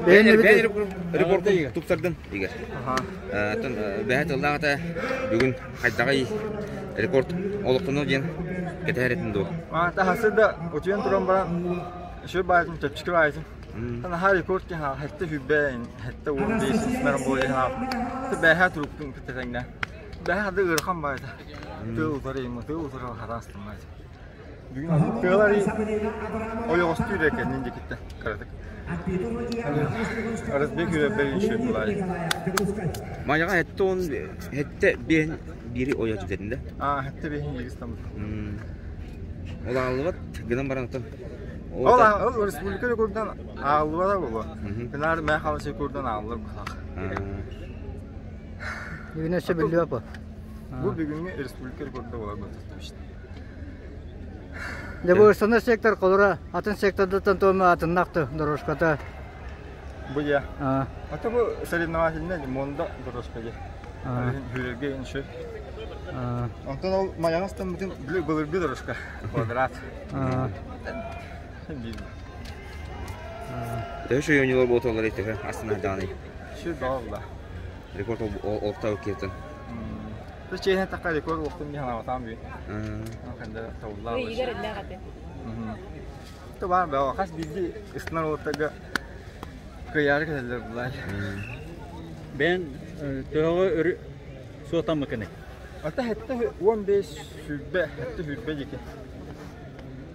Бэйэн рекордун тупсардын Игорь. Оттон бэһэ тыллаах ата бүгүн хайдаҕый рекорд олохтоно диэн кэтэһэр этин дуо? Таһасы да утуйан туран баран үчүгэй баайытын чэпчэки баайытын наһаа рекорд диэн хэттэ хүбэ хэттэ 15 смер буолуйа бэһэ туруктун кытта бэһэ да ыарахан баайыта тыл утары тыл утары хараастыммайт Бүгүн тыалар ойоҕостуу эрэ кэннин диэкиттэн кыратык. Разбег үрэрбэр еще булаай. Майаҕа хэттэ он хэттэ биэһин биири ойо түтэтин да? Аа, хэттэ биэһин биири стаммыт. Ол ааллыбат гынан баран оттон Ол ол республика рекордунан ааллыбата буолуо. Кынаар мэ халыс рекордунан ааллар быһах. Бүгүн өссө биллибэт бу. Бу бүгүҥҥү республика рекорда буолар бу. Дьэ бу ыстанар сектор холура атын сектордартан туома атыннах дорожката. Бу я. А то бу соревновательный монда дорожка дии. Хүрэргэ инши. Онтон ол майаҕастан бүтүн былыргы дорожка квадрат. Төһө шөйөнньулар буолталлар төһө астына даҕаны. Шү баалла. Рекорд олохтоох киһитин. Бу чиэһин такка рекорд олохтун дии санаабатаҕым бүү. Ханда табыллаах. Ыйыгар эллээх этэ. То баар бөҕө хас биирдии ыстанар уолаттарга кыайаары кэлэллэр булаай. Бэйэн төһөҕө өрү суотаммыкыный? Ата хэттэ 15 сүүрбэ, хэттэ сүүрбэ диэки.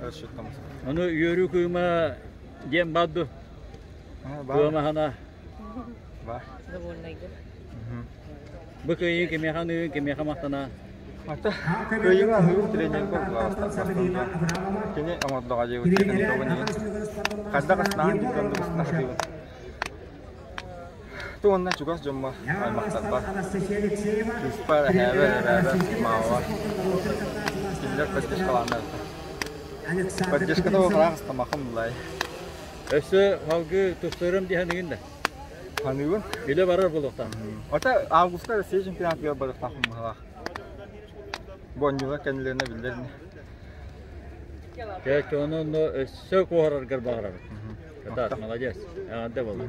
Расчеттаммыт. Ону үөрүү кыыма диэн баар дуо? Кыамаһана. Бар. Довольнайгын. Бу кыайыы кимиэхэ аныыгын, кимиэхэ махтана? Ата кыайыыга аһыыр тренергэ былаастар Кини оҥордоҕо диэбит техникабын иһин. Хайдах астаан дьүккүн астыыбын. Ту уонна чугас дьоммор, аймахтарбар, кыыспар, эһээбэр, эбээбэр, маамабар кинилэр поддержкалааннар. Поддержката буолбатах астамахым булай. Өссө салгыы тустарым дии саныгын да? Саныыбын. Үлэ барар буолуохтаах. Ата августка Россия чемпионатыгар барыахтаахпын быһалаах. Бу оонньуулар кэннилэринэ биллэр ини. Дьэ, онно өссө куоһараргар баҕарабыт. Кытаат, молодец. Эҕэрдэ буолла.